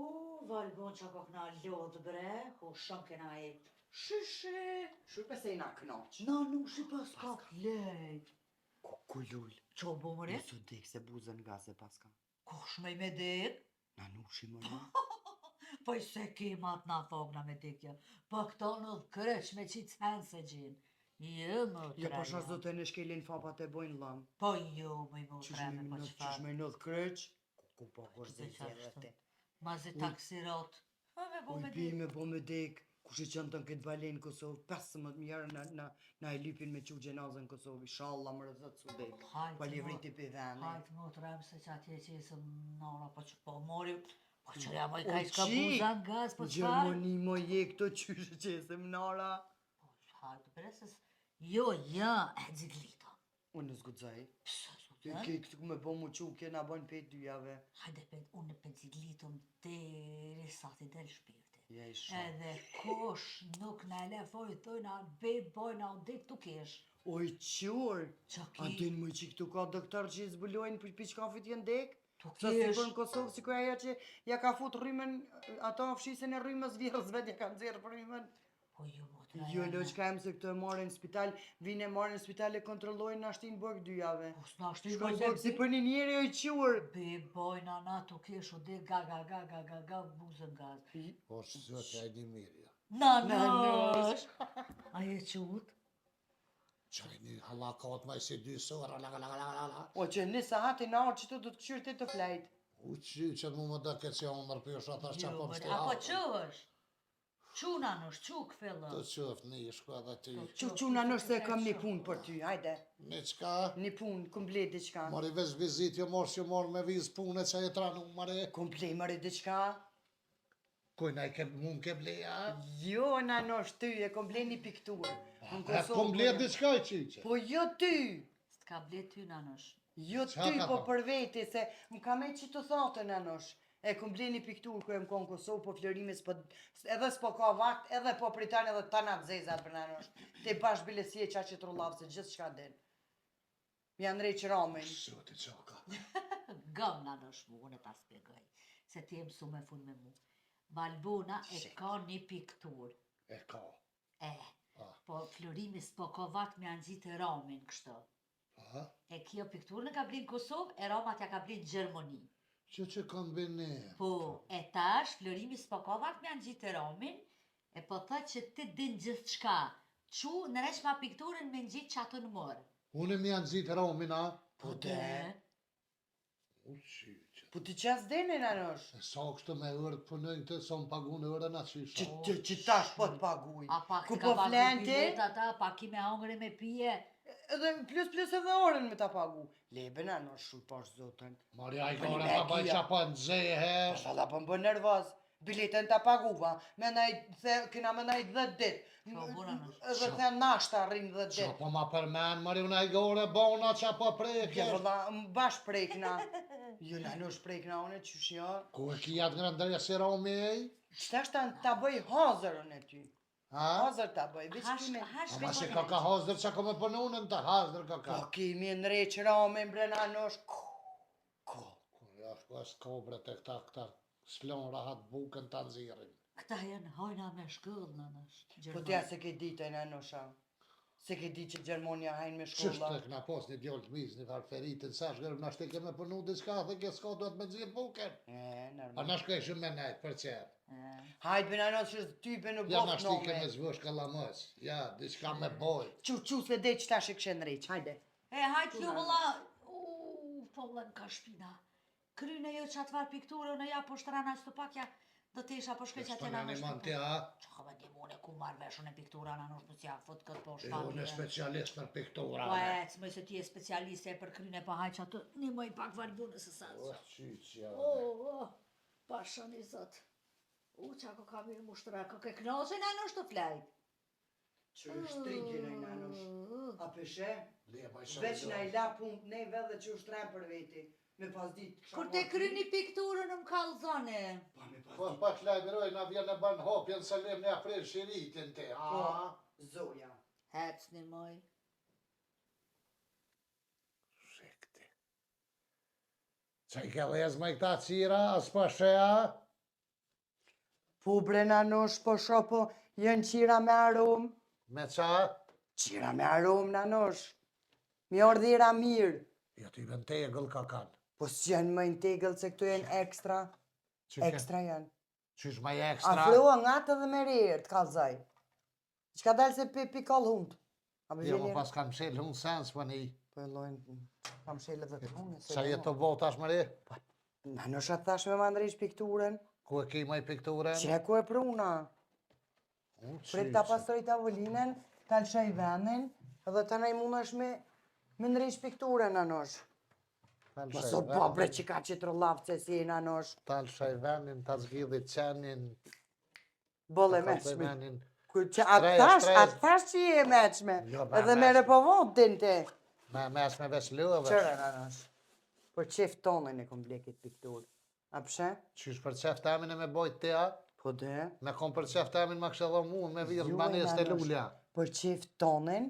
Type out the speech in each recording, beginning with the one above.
U, Valbon qa po kna lodhë bre, ku shumë kena e. Shishe! Shu se jena knaq. Na nuk shi pas ka flejt. Ku, ku lul? Qa bo mëre? Mos u dek se buzën gaze paska. Kush me i me dek? Na nuk shi më në. Po i se kema të na thokna me dekja. Po këto në kryq me qitë sen se gjinë. Jo, më Jo, po sha zotën e shkelin fapat e bojnë llam. Po jo, më i më Qysh treme, me po ndodh, qysh qëfar. me ndodh kryq? Ku, ku po kush Të dhe qarë zgjedhë kështu. ti. Ma zi Uj. taksirot. Ha me bo Uj me bi dek. me bo me dek. Kush e qënë të në këtë balen në Kosovë, 15.000 herë na, na, na e lypin me qu gjenazën në Kosovë. Inshallah më rëzët su dek. Hajt, Pa mo- levriti pe veni. Hajt më trem se që atje që jesëm nana, po që po mori, po që ja moj O, ka i shka qik, buza në gaz, po Në qfar? Gjermani mo je këto qysh e qesim nara. Po, hajt bre se s- Jo, ja, e dziglita. Unë s'guxoj. Pse, Ti s'guxoj? ke këtu me bo mu qu, ke na bën pe dyjave. Hajde pe, unë pe dziglitëm deri sa t'i del shpirti. Ja i shumë. Edhe kush nuk na e le foj, thojna, be bojna, u dek tu kesh. Oj qur! Qa A ki, din më që këtu ka doktor që i zbulojnë për pi qkafit janë dek? tu Sa si kesh. për në Kosovë, si kur ajo që ja ka fut rrymën, ato fshisën e rrymës vjerës vet ja ka nxjerr rrymën. Po jo, motra Jo, jeme. loqka jem se këto e marrin në spital, vinë e marrin në spital e kontrollojnë na shtin burg dyjave. Po s'na shtin Shkon moj burg si për një njeri oj qur. Be bojna na tu kesh u dek ga ga ga ga ga ga buzën gaz. Po që që ai një mirë, jo. Na Na nosh. A je qut? Që ai një halakat ma si dy sora, la la la la la la. O që një sahat i na orë që tu do të kqyr ti të flejt. U që që mu më dhe këtë që unë rëpjosha, thash që Jo, po bre, më shti A po hapë. qësh? Qu na nosh, qu këfellë. Të qëft një shko edhe ty. Qu qu na nosh se kam një punë për ty, hajde. Një qka, Një punë, kum ble diçka. mori veç vizit, jo morë që morë me vizë pune që e tranu, mare. Kum ble mëre diçka. Kujna i ke, mu më ke bleja? Jo, na nosh ty, e kom ble një pikturë. Në E Kosovë, kom ble po- diçka i qyqe. Po jo ty! S'ka ble ty na nosh. Jo Qa ty, ka po thonë? për veti, se më ka me që të thatë na nosh. E kom ble një pikturë kur em konë në Kosovë, po Florimi s'po, edhe s'po ka vakt, edhe po pritan edhe tana të zezat për na nosh. Ti bash bile si e qa që trullav, se gjithë çka din. Mja ndreq ramin. Zoti qa ka. Gëm na nosh mu, unë e ta spjegoj. Se ti e mësu me fund me mu. Valbona e Shit. ka një pikturë. E ka. E, Ah. po Florimi s'po ka vakt me angjitë ramin kështu. Aha. E kjo pikturën e ka ble në Kosovë, e Ramat ja ka ble në Gjermani. Që që kam bine. Po, e tash, Florimi s'po ka vakt me angjitë ramin, e po tha që ti din gjithë qka. Qu, në req ma pikturën me ngjit që ato në morë. Unë mi janë zitë romin, a? Po de. U qyqe. Po ti që s'dini na nosh? E sa kështu me orë të punojnë këtë, sa më pagun orën atë qysha. Që, që, që tash po të paguj. A pak Ku të po ka pagu flen ti? biletat, a pak ki me hongre me pije. Edhe plus plus edhe orën me ta pagu. Lebe na nosh, shuj pash zotën. Mori ai Po një gore pa bëj mekia. qa po nxehesh. Po shala po më bën nervoz. Biletën ta paguva. Me naj, the, kena me naj 10 dit. Po, bona nosh. Edhe the nashta rrim 10 Qa dit. po ma përmen, mori unë ai gore bona qa po Jo prekësh. vëlla, më bash prekna. Jo na nosh prekna unë, qysh jo. Ku e ki atë ngrëndërja si romi ej? Qëta shta ta bëj hazër unë e ty. Ha? Hazër ta bëj, veç Hash, kime. hash Ama se ka ka hazër qa ko me punu në të hazër ka ka. Po kimi ndreq ramin bre na nosh. Ku? Ku? Ku ja shko s'ko bre te këta këta s'lon rahat bukën ta nxjerrin. Këta janë hajna me shkollë në nësh. Po ti ja se ke ditë na nosha. Se ke ditë që Gjermania hajnë me Qysh shkolla. të këna pos një djallë të mizë, një farë feritin, sa shkërëm, na shtike me punu diçka, dhe ke s'ka duhet me nxjerr bukën. E, A normal. na shkojshim me nejt, për qef. Hajt bre na nosh, që ty be nuk Ja na boftë shtike nome. me zvësh kallamës, ja, diçka me bojt. Qu, qu se de që tash e kështë ndreq, hajde. E, hajt ju vëlla, u, po vëlla më ka shpina. Kryne jo që atë farë pikture, unë ja po shtrana që të pak ja, do të isha po shkoj që Shto atje na na nimon ti, ha? Qa ka me ndihmune, ku marrë vesh unë e piktura, na nush më ja fut këtë po E shfamje. unë specialist për piktura. Po e, më se ti je specialiste e për kryne, po hajt që atë ndihmoj pak Valbonës se sa. O, qyqja. O, o, pashën i zot. U, qa ko ka mirë mushtra, ko ke knaqe na nush të flajt. Që është triki në na nosh. A peshe? Le, baj sa Veç na i la punë neve dhe që ushtren për veti. Me pas ditë kisha Kur te marrë kryni pikturën më kallzone. Pa me pas Po ditë. pak lajmëroj, na vjen e bën hapjen se lem ne april shiritin te, a? Po, zoja. Hecni moj. Shekti. Qa i ke dhezë me këta qira, as pa shea? Po bre nanosh, po shoh, po janë qira me aromë. Me qa? Qira me aromë, nanosh. Mi ardh era mirë. Jo, ti vën tegëll ka kanë. Po s'janë më në tegëll se këto janë ekstra. Ekstra janë. Qysh ma ekstra? Afroa nga të dhe me rërë, të kallzoj. Që ka dalë se pi, pi kallë hundë. A jo, më pas kam mshel hunë sens për një. Po e lojnë, kam mshel edhe të hunë. Sa jetë të bo tash më re? Po, nanosh atë thash me ma ndreq pikturën. Ku e ki maj pikturën? Qe ku e pruna? Prit ta pastroj tavolinën, ta lëshoj vendin, edhe të nej mundesh me, me ndreq pikturën, nanosh. Mos o po bre që ka që të se si nanosh. Ta lëshoj vendin, ta zgjidhi qenin. Boll e meçme. Ku që atë thash, atë thash që je e meçme. Jo, edhe me repovot din te. Me meçme veç lëve. Qyre, nanosh. Për qef tonin e kom ble këtë pikturë. A pse? Qysh për qef temin e me bojt te a? Po de. Me kom për qef temin ma kishe dhonë mu, me vjedhë jo, banesë te lulja. Për qef tonin,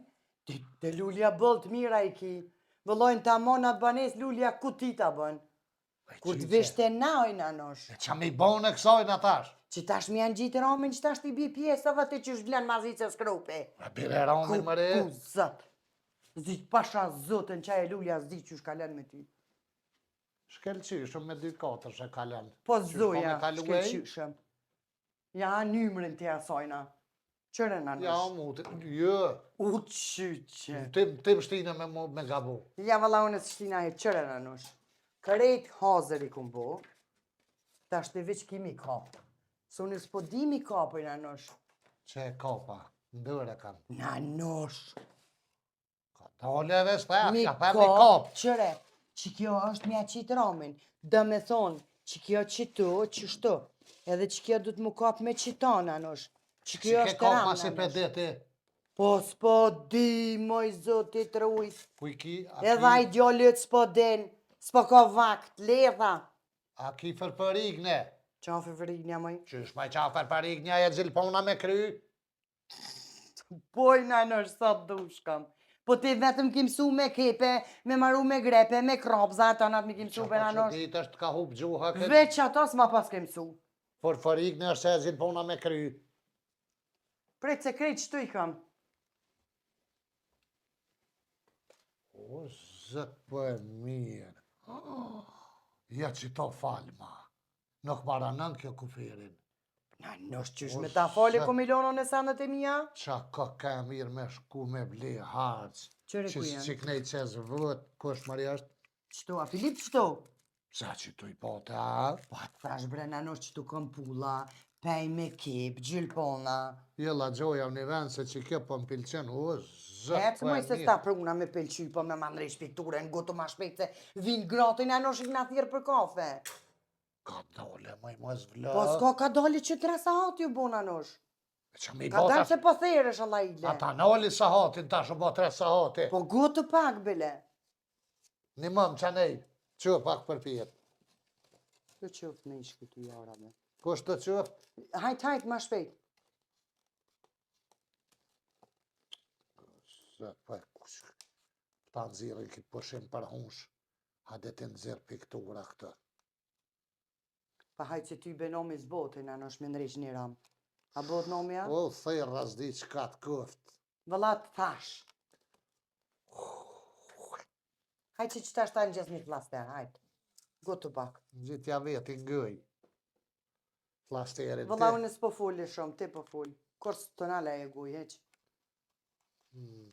te, te lulja boll të mira i ki. Vëllojnë ta mon atë banesë lulja ku ti ta bën. Kur të vish te na oj nanosh. E qa me i bon e kësaj në tash? Që tash me janë gjitë ramin, që tash t'i bi pjesë edhe ti që vlen mazice skrope. E bire ramin më re? Ku zot. Zi pasha zotën që e lulja zi që shkalen me ty. Shkelqyshëm me dy katërshe kalon. Po zoja, shkelqyshëm. Ja nymrin të asajna. Qyre nanosh. Ja, mu, të, jë. U qyqe. Tim, tim shtina me, me gabu. Ja, valla, unë s'shtina e qyre nanosh. Krejt hazër i kum bo. Tash të veç kimi kap. Se unë s'po di mi kapë, nanosh. Që e kapa, ndërë e kam. Nanosh. Ka dole edhe shpejt, ka pa mi kap. Qyre, që kjo është mja qitë ramin, do me thonë, që kjo qitu, qështu, edhe që kjo du të mu kap me qita, nanosh, që kjo është ram, nanosh. Si pe ti? Po s'po di, moj zoti të rujt. Ku i ki? A Edhe ai djalit s'po din, s'po ka vakt, ledha. A ki fërfërigne? Qa fërfërigne, moj? Qysh moj qa fërfërigne, e gjilpona me kry? Poj nanosh sa dush kam. Po ti vetëm ki mësu me kepe, me maru me grepe, me krapza, ato natë mi ki mësu për nanosh. Që ditë është ka hup gjuha këtë? Veç ato s'ma pas ke mësu. Fërfërigne është se e gjilpona me kry. Prit se krejt qëtu i kam. O, zët po e mirë. Ja që to falma. Nuk maranon kjo kufirin. Nanosh qysh me ta fale ku mi lono në sandet e mija? Qa ka ka mirë me shku me ble harc. Qyre ku janë? Që knej që zvët, ku është mëri është? Qëtu, a Filip qëtu? Sa që tu i po të a? Po atë thash bre nanosh qëtu kom pulla, pej me kip, gjylpona. Jo, la gjoja në vend se që kjo po më pilqen, o, zët, po e moj se s'ta pruna me pelqy, po me ma ndreq pikturën, gotu ma shpejt se vinë gratë nanosh i kna thirrë për kafe. Ka dole, moj mos vlë. Po s'ka ka dole që tre sahati u bo nanosh. Që mi Ka dalë se po theresh, Allah ile. Ata noli sahatin, tash u bo tre sahati. Po gotu pak, bile. Një mëm që nej, që pak për pjetë. Të qoftë në ishë këtu jara me. Kush të qoftë? Hajt, hajt, ma shpejt. Se, po e kush. Ta nxirrin këtë pushim për hunsh. Hajde të nxirr piktura këtë. Pa hajt se ty be nomi s'bote, nanosh me ndreq një ram. A bot nomi a? O, thirra s'di çka të kuft. Vëlla të thash. Hajt që qëta shta në gjithë një flaster, hajt. Gotu pak. Gjithja veti ngëj. Flasterin Vëlla unë s'po foli shumë, ti po fol. Kur s'të nala e guj, heq. Hmm.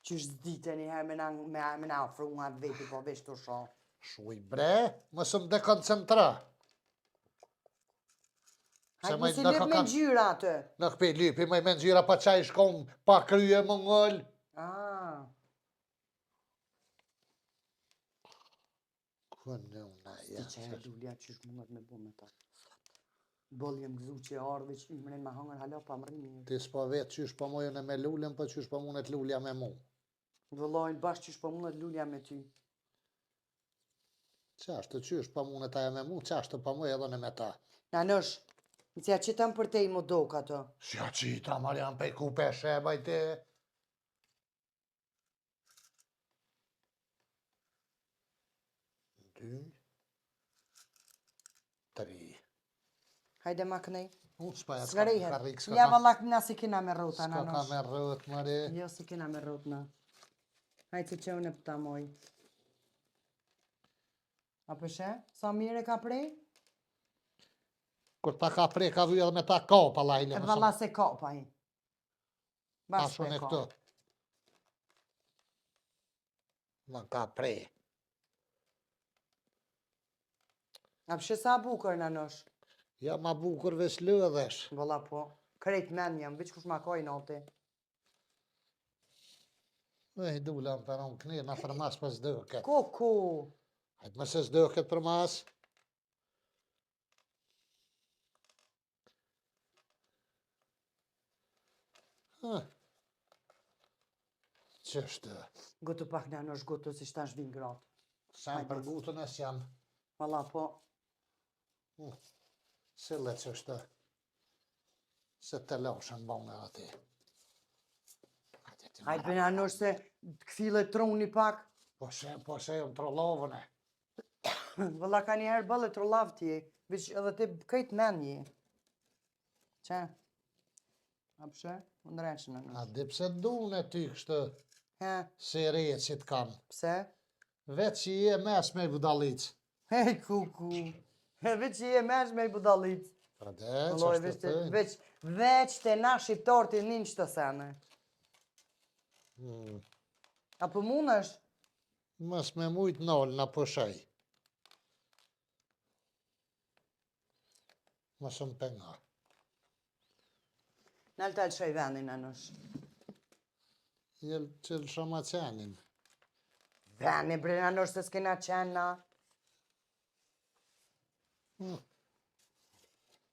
Qysh s'dite një herë me na, me, me na ofru nga të veti, po veç të shoh. Shuj bre, mos më dekoncentra. Hajde mos i lyp me ngjyra aty. Nuk pe lypi me me ngjyra pa çaj shkon pa krye më ngol. Ah. Ku në una ja. Ti që e lulja qysh mundet me bo me ta. Boll jem gëzu që e ardhe që ymrin me hangër hala pa mrri mirë. Ti s'po vetë qysh po mujën e me lulën, po qysh po mundet lulja me mu. Vëllajnë bash qysh po mundet lulja me ty. Qashtu qysh po mundet ajo me mu, qashtu po muj edhe në me ta. Nanosh, në s'ja qitëm për te i mu dok ato. S'ja qita, Marian, pej ku peshe, bajte. Dy, tri. Hajde ma kënej. Unë s'pa ja S'ka s'ka karrik, s'ka Ja ka, valla na si kena me rrota s'ka na ka me rrot, mëre. Jo si kena me rrot na. Hajde që që unë e pëta moj. A përshe? Sa mirë e ka prej? Kur ta ka prej, ka vy edhe me ta kap, Allah E valla se ka pa i. Bash Tash unë pe e ka. këtu. Ma ka prej. A përshe sa bukur na nosh? Ja ma bukur veç lëdhesh. Valla po. Krejt men jam, veç kush ma ka i nati. E i dula më përon këne, na përmas po s'doket. Kuku. Hajtë më se s'doket përmas. Ha. Qështë? Gotu pak na nosh, gotu si shtash vin gratë. Sa më për gutën e s'jam. Valla po. Si le qështë? Se të lashën bone aty. Hajde ti Hajde për na nosh se të kthillet truni pak. Po se, po se jam trollovën e. Valla ka një herë bëlle trullav ti, veç edhe ti krejt men je. Qe? A pse? Unë ndreqë në A di pse dune ty kështu He, si re që të kam. pse? Veç që je mes me budallic. Hej, kuku. He, veç që je mesh me i budallic. Pra de, Vëllai, që veç është te, të veç, veç te na shqiptar të nin qëto sene. Mm. A po mundesh? Mos me mujt nol na pushoj. Mos më penga. Nal ta lëshoj vendin, Anush. Jel që lëshoma qenin. Venin, bre, Anush, se s'kena qena.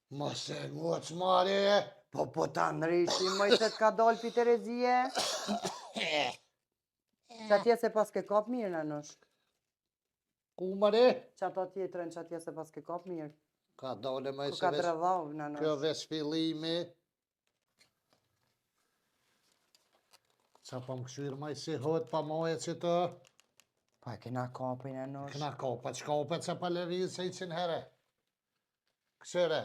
Mos e ngoc mare. Po, po ta ndryshi, moj se t'ka dalë pi Terezie. Që atje se pas ke kap mirë, Anush. Ku mare? Që ato tjetrën që atje se pas ke kap mirë. Ka dole më Ku se ka veç, dredhav, Nanush. kjo veç fillimi. Qa po më këshyrë maj si hot pa moje që të Pa e kena kapin, Anush. Këna kopa, që kopet se pa lëviz se i qin here. Kësëre,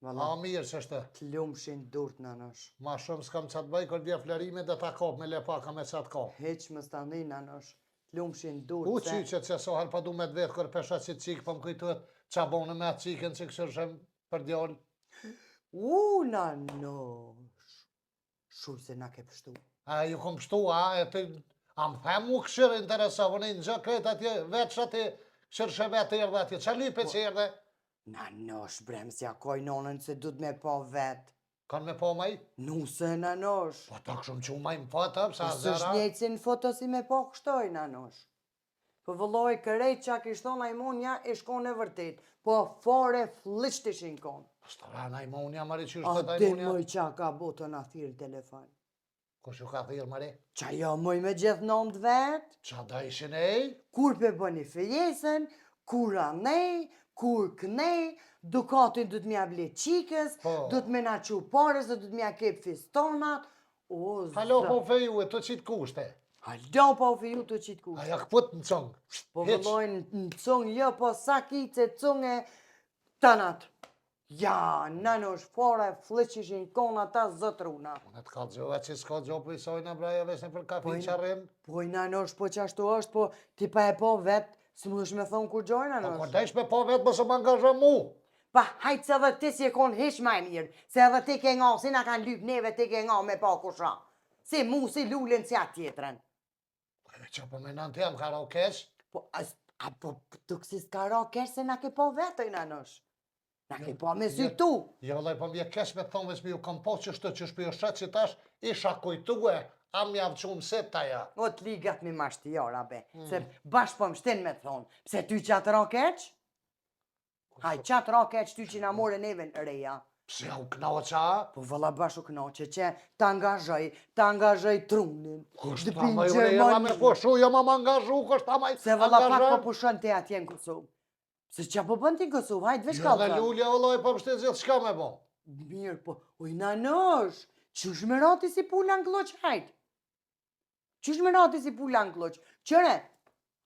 Valla, a mirë që është. të lumshin durt, Nanush. Ma shumë s'kam qatë bëj, kur bje florimi dhe ta kop me lepaka me qatë kop. Hiq më stani, Nanush. Të lumshin durt, U se- qyqet se so herë pa du me të vetë, kur pesha që qikë, po më kujtohet qa bonë me atë qikën që këshërshem për djallë. U, Nanush. Shuj se na ke pështu. A ju kom pshtu, a, e të, a më them mu këshyrë interesovën, në gjë krejt atje, veç aty, këshyrshe vetë erdhe atje, qa lype që erdhe? Nanush, brem, si ja koj nonën se du me pa vet. Kanë me po maj? Nuse, Nanush. Po ta këshëm që maj më foto, pse Po a s'është zera? njëjtë si në foto si me pa kështoj, Nanush. Po vëlloj krejt qa kish thonë Ajmonja e shkon e vërtet. Po fare flliqt ishin kon. Stora na imonja, mëri që A është të di imonja? moj qa ka bo të na thirrë telefon. Kush ju ka thirrë, mëri? Qa jo moj me gjithë nëndë vet? Qa da ishin ej? Kur pe bëni fejesën, kur anej, kur kënej, dukatin du të mja ble qikës, Po. du të me na qu pare, se du të mja kep fistonat. O, Halo, zot. po feju e të qitë kushte. Halo, po feju të qitë kushte. A ja këput në congë. Po Hiq. vëllojnë në cung, jo, po sa ki që cung e tënat. Ja, nanush, fare, flliqishin kon ata zëtruna. Unë të ka gjova që s'ka gjo për i sojna braja veç në për Po kafi i- që arrim. Po i nanush, po që ashtu është, po ti pa e po vet, si më është me thonë kur gjojnë, Po kur nanush. dajsh me po vetë, mos e më angazho mu. Pa hajt se edhe ti si e kon hiq ma e mirë, se edhe ti ke nga, si na kanë lyp neve, ti ke nga me pa kusha. Si mu, si lulën, si atë tjetrën. Po e që po me nën të jam, ka ro keq. Po, as, a po, të kësi s'ka ra keq se na ke po vetëj, nanush. Na ke po me sy jo. tu. Jo, vëllai, po më vjen keq me të thonë veç mi ju kam po që shtë që shpjo shet që tash isha kujtue, a më javë qumë se ta ja. O të ligat mi mashtijora, be, Hmm. se bash po më shtin me thonë, pse ty qatë ra keq? Haj, qatë ra keq ty që na more neve në reja. Pse u knaqe? Po vëlla bash u knaqe që ta angazhoj, ta angazhoj trunin. Kush Dëpin ta më ju reja me Gjermani. pushu, jo ma më angazhu, kush ta më Se vëlla pak po angazhon? pushon ti atje në Kosovë. Se qa po bën ti në Kosovë, hajt veç Jo ka dhe lulja, vëllai, po pështe gjithë shka me bo. Mirë, po, oj nanosh, qysh me rati si pula në klloq hajt? Qysh me rati si pula në klloq? Qëre,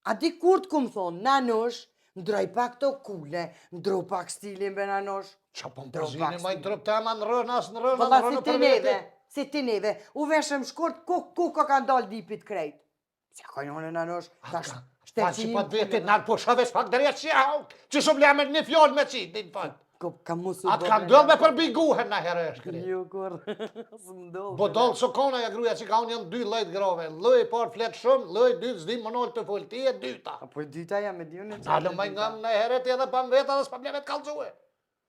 a di kur të kum thonë, nanosh, Ndroj pak të kule, ndro pak stilin be nanosh. Qa po më përzini, ma i ndrëp të ema në rënë, as në rënë, në rënë për vete. Si ti neve, u veshëm shkurt, ku, ku ka kanë dalë dipit krejt. Si ka njënë nanosh, tash, shte që i... Pa të vete, nalë po shave shpak dërja që ja, që shumë lemë një fjallë me qitë, një fund. Ko, ka mos u Atë ka ndodhë me përbi guhen në herë e shkri. Jo, kur, s'më ndodhë. Budall s'u kona ja gruja që ka unë janë dy lloj t'grave. Lloji i parë flet shumë, lloji i dytë s'di më nalë të folë, ti e dyta. A po e dyta jam, e di unë që e dyta. Nalë më në herë ti edhe pa më veta dhe s'pa ble vetë kallzue.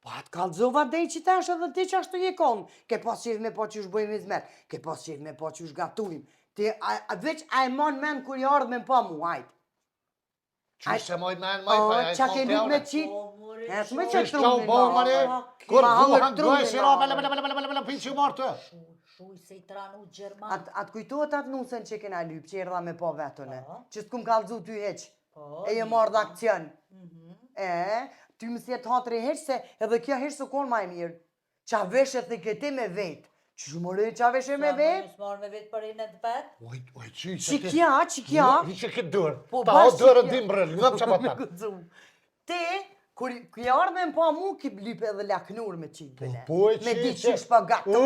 Po atë kallzova dej që tash edhe ti që ashtu je konë. Ke pas qejf me pa qysh bëjmë hizmet, ke pas qejf me pa qysh gatujmë. Ti, a, a, veç a e mon men kur je ardhë me më pa mu, hajt. Qysh se moj men, moj, pa, e Qa ke lyp me qitë? E, s'me që trunin, ma. Qysh mare, kur guhan gojë si robe, le, le, le, le, le, le, që marrë të. Shuj se i tranu Gjerman. Atë kujtohet atë nusen që kena lyp, që erdha me pa vetëne, që s'kum kallzu ty hiq, po, e je marrë dhe akcion. Mhm. E, ty më s'jet hatri hiq, se edhe kjo hiq s'u konë ma e mirë. Qa veshe the këti me vetë? Qysh more qa veshe me vetë? Së marrë me vetë për i në të vetë? Oj, oj, qy, që Qikja, qikja? Hi që këtë durë, po, ta o durën dim brëllë, nga që pa ta. Ti, kur je ardhë me më pa mu, ki lyp edhe laknur me qitë bëne. Po, po, e Me di qysh po gatu,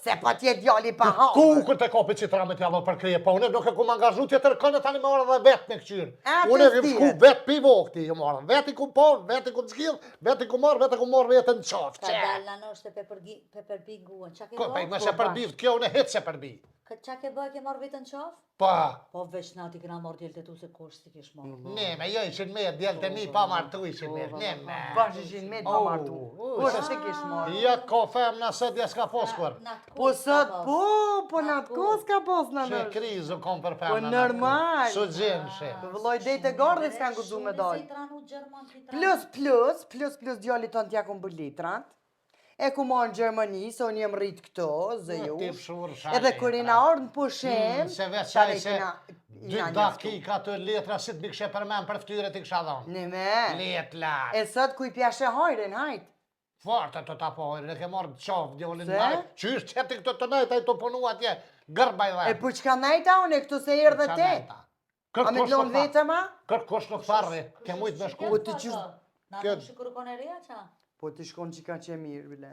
se po t'je djali pa hangër. Ku, kur të kapi që tra me t'ja për krye, po unë nuk e kum angazhu tjetër kënë tani me orë dhe vetë me këqyrë. Unë e kum shku vetë pi vokti, jo marrë, vetë i kum po, vetë i kum zgjidh, Vetë i kum marrë, vetë e kum marrë vetën në qafë. Ka dalë në nështë pe përgi, pe përbi guën. Qa ke bo? Po, më se përbi, kjo unë hiç s'e përbi. Këtë qa ke bo, e ke marrë vetën në qafë? Pa. Po, veç na ti kena marrë djelët e tu se kush s'i kish marrë. Ne, me jo ishin me djelët e mi pa martu ishin me. Ne, me. Bash ishin me pa martu. Kush s'i kish marrë? Ja, ka femna sot, ja s'ka pos kur. Po sot, po, po në atë kohë s'ka pos në në. Që krizë u konë për femna. Po normal. Së gjenë she. Po vëlloj dej të gardhi s'kanë guxu me dalë. Plus, plus, plus, plus, djalit tonë t'ja kum bërë letrat. E kum marrë në Gjermani, se unë jem rritë këto, zë ju. Edhe kur jena ardhë në pushim, mm, se veç aj se dy dakika të letra si të m'i kishe përmen për ftyre t'i kisha dhonë. Në me. Letra. E sot ku i pjashe hajrin, hajt. Fort të ta po, e ke marrë qafë, djolin në marrë. Qysh që ti këto të nejta i të punu atje, gërbaj dhe. E për çka nejta unë, e këtu se erdhe te? A me të lonë vetëm, a? Kërkush nuk tha rri, ke mujtë me shku. Po ti qysh... Na të shikur kone reja, qa? Po ti shkon që ka që e mirë, bile.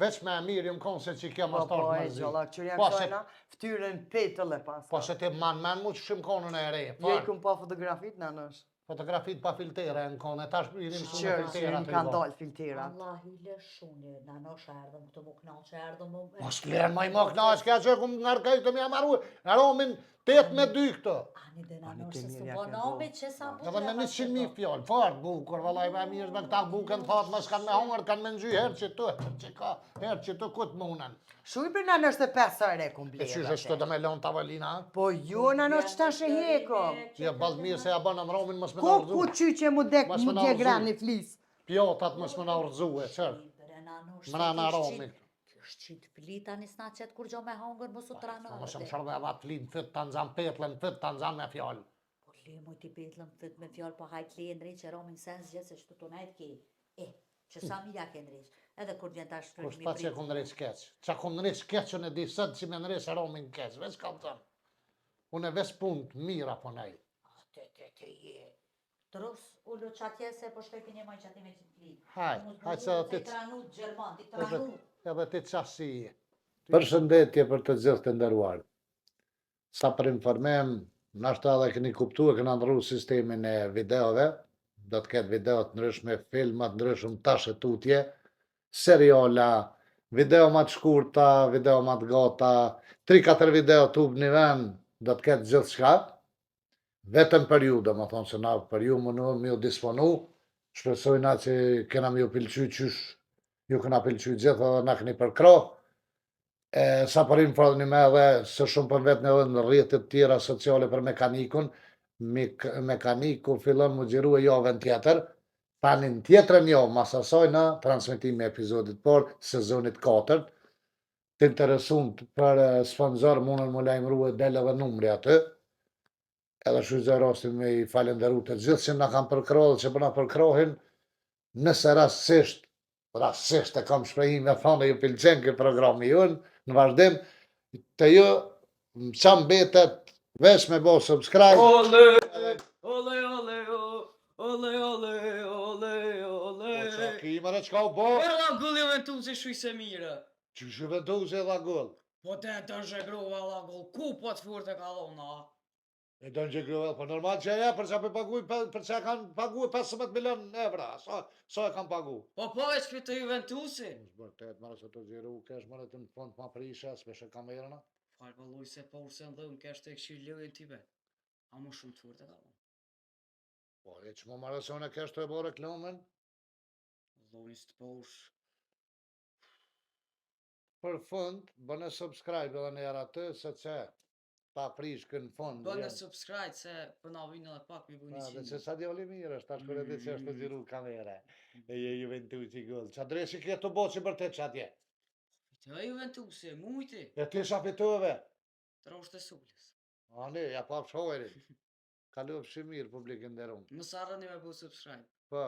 Veç me e mirë, jëmë konë se që kjo më po, startë po, më zi. Po, e gjalla, qërë janë po, kësajna, ftyrën petëll e pas. Po se ti man men mu që shumë konën e re. Jo i kum pa fotografit, në nësh. Fotografit pa filtera në konë, e tash i rimë shumë me filtera. Qërë, kanë dalë filtera. Allah i lëshuni, në nësh erdhëm, këtë mu knaqë, erdhëm mu... Mos lërë më i më knaqë, kja që kum ngarkaj të mja maru, në romin 8 me 2 këto. Ani dhe në nësh, se s'u bo nomi, që sa bukur. Edhe me 100.000 fjalë, fort bukur, vallai më mirë, me këta bukën thatë, mos kanë me hongër, kanë me ngjy herë që të, herë që ka, herë që të kutë munën. Shuj për në nështë e pesë herë e kum blerë. E qysh është të me lonë tavolina? Po jo në nështë që ta sheheko. Ja ballë mirë se ja bën në romin mos me na rrëzu. Ku ku qyqe mu dek mu dek gran në flis. Pjotat mos me na rrëzu e çer. Mrena romit. Shqit flita një s'na qet kur gjo me hongër, mos u trano. Mos më shërve edhe atë flinë fyt të nxan petlën, fyt të nxan me fjalë. Po le moj ti petlën fyt me fjalë, po hajt le ndrejt që romin sens gjithë se shtu të nejt ki. E, që sa mirë ja ke ndreq. Edhe kur vjen tash Kush tha që ku ndreq keq? Qa ku ndreq keq unë e di sot që me ndreq romin keq, veç kam thënë. Unë e veç punë të mira po nej. A, te, te, te, je. Trus, ulu qatje se po shkoj për një moj qatje me qitë fli. Hajt, hajt se edhe ti... Tranu, Gjerman, ti tranu. Edhe ti qasi je. Përshëndetje për të gjithë të nderuar. Sa për informim, nashta edhe keni kuptu e kena ndrru sistemin e videove, do të ketë video të ndryshme, filma të ndryshëm tash e tutje, seriala, video ma të shkurta, video ma të gata, 3-4 video tub një vend, do të ketë gjithçka, vetëm për ju, domethonë se na për ju mundohemi me ju disponu, shpresojna që kena me ju pëlqy qysh ju kena pëlqy gjithë edhe na keni përkrah, E, sa për informim edhe se shumë po m'vetni edhe në rrjetet tjera sociale për mekanikun, mekaniku fillon mu xhiru e javën tjetër, tani në tjetrën jo, mas asaj në transmitimi e epizodit por sezonit 4, të interesum për sponsor mundën mu lajmëru e del edhe numri aty, edhe shfrytëzoj rastin me i falenderu të gjithë që na kanë përkrahë dhe që po na përkrahin, nëse rastësisht rastësisht e kam shprehi me thonë ju pëlqen ky programi jonë, në vazhdim, të ju më mbetet veç me bo subscribe. Ole, ole, ole, o, Ole, ole, ole, ole. Po qa ki mëre çka u bo? E dha gol Juventusi shuj se mirë. Qysh Juventusi e dha gol? Po te të zhegrova dha gol, ku po të furtë e ka dhona? E do në gjegrove, po normal që e ja, për që për paguj, për që e kanë pagu 15 milion evra, sa, sa e kanë pagu? Po po veç fitoi Juventusi. Mos vërtet, mëre se të gjiru, kesh mëre të në fund ma prishe, s'peshe kamerën, a? Fal po luj se po urse në dhëmë kesh të e këshirë lojën tipe. A më shumë të furtë e ka dhona. Po, e që më mëre se unë e kesh të e bo reklamën? Lojnë së të posh. Për fund, bëne subscribe edhe një herë aty, se që ta prish në fund. Bëne subscribe se për na vinë edhe pak mi bu Pa, dhe 100. se sa djali mirë është, tash kur e di që është të Mm. xhiru kamera. E je Juventusi gol. Qa dreshi ke të bo që vërtet që atje? Fitoi Juventusi, e mujti. E ti sa fitove? Troshtë e sulës. Ani, ja pa fshojrin. Kalofshi mirë publikën nderum. Mos harroni me bu subscribe. Po.